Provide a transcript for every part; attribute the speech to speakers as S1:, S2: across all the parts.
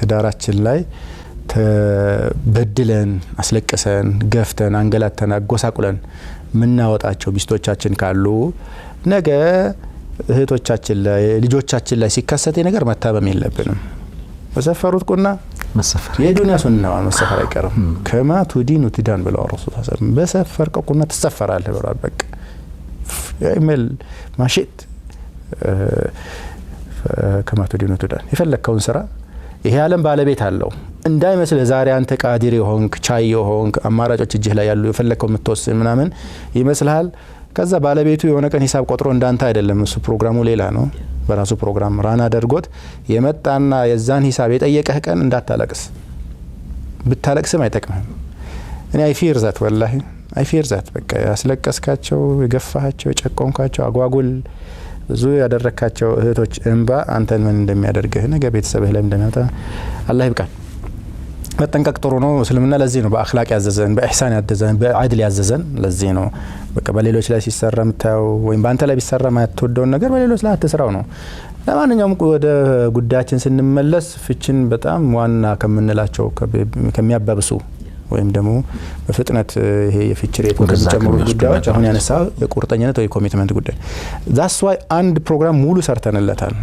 S1: ትዳራችን ላይ በድለን፣ አስለቅሰን፣ ገፍተን፣ አንገላተን፣ አጎሳቁለን የምናወጣቸው ሚስቶቻችን ካሉ ነገ እህቶቻችን ላይ፣ ልጆቻችን ላይ ሲከሰት ነገር መታመም የለብንም። በሰፈሩት ቁና
S2: መሰፈር
S1: የዱንያ ሱና መሰፈር አይቀርም። كما تدين تدان ብለዋል ረሱል ሰ፣ በሰፈርከው ቁና ትሰፈራለህ ብለዋል። በቃ اعمل ما شئت كما تدين تدان፣ የፈለግከውን ስራ። ይሄ ዓለም ባለቤት አለው እንዳይመስልህ። ዛሬ አንተ ቃዲር የሆንክ፣ ቻይ የሆንክ፣ አማራጮች እጅህ ላይ ያሉ፣ የፈለግከው የምትወስን ምናምን ይመስልሃል። ከዛ ባለቤቱ የሆነ ቀን ሂሳብ ቆጥሮ፣ እንዳንተ አይደለም እሱ፣ ፕሮግራሙ ሌላ ነው። በራሱ ፕሮግራም run አድርጎት የመጣና የዛን ሂሳብ የጠየቀህ ቀን እንዳታለቅስ። ብታለቅስም አይጠቅምህም። እኔ I fear that፣ ወላሂ I fear that። በቃ ያስለቀስካቸው፣ የገፋሃቸው፣ የጨቆንካቸው፣ አጓጉል ብዙ ያደረግካቸው እህቶች እንባ አንተን ምን እንደሚያደርግህ፣ ነገ ቤተሰብህ ላይ እንደሚያመጣ አላህ ይብቃል። መጠንቀቅ ጥሩ ነው። እስልምና ለዚህ ነው በአኽላቅ ያዘዘን፣ በኢሕሳን ያዘዘን፣ በዐድል ያዘዘን። ለዚህ ነው። በቃ በሌሎች ላይ ሲሰራ የምታየው ወይም በአንተ ላይ ቢሰራ የማትወደውን ነገር በሌሎች ላይ አትስራው ነው። ለማንኛውም ወደ ጉዳያችን ስንመለስ ፍችን በጣም ዋና ከምንላቸው፣ ከሚያባብሱ ወይም ደግሞ በፍጥነት ይሄ የፍች rate ከሚጨምሩት ጉዳዮች አሁን ያነሳው የቁርጠኝነት ወይ commitment ጉዳይ፣ that's why አንድ ፕሮግራም ሙሉ ሰርተንለታል።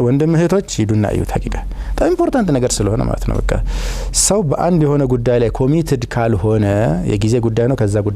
S1: ወንድም እህቶች ሂዱና እዩት። ሀቂቃ በጣም important ነገር ስለሆነ ማለት ነው። በቃ ሰው በአንድ የሆነ ጉዳይ ላይ committed ካልሆነ የጊዜ ጉዳይ ነው። ከዛ ጉዳይ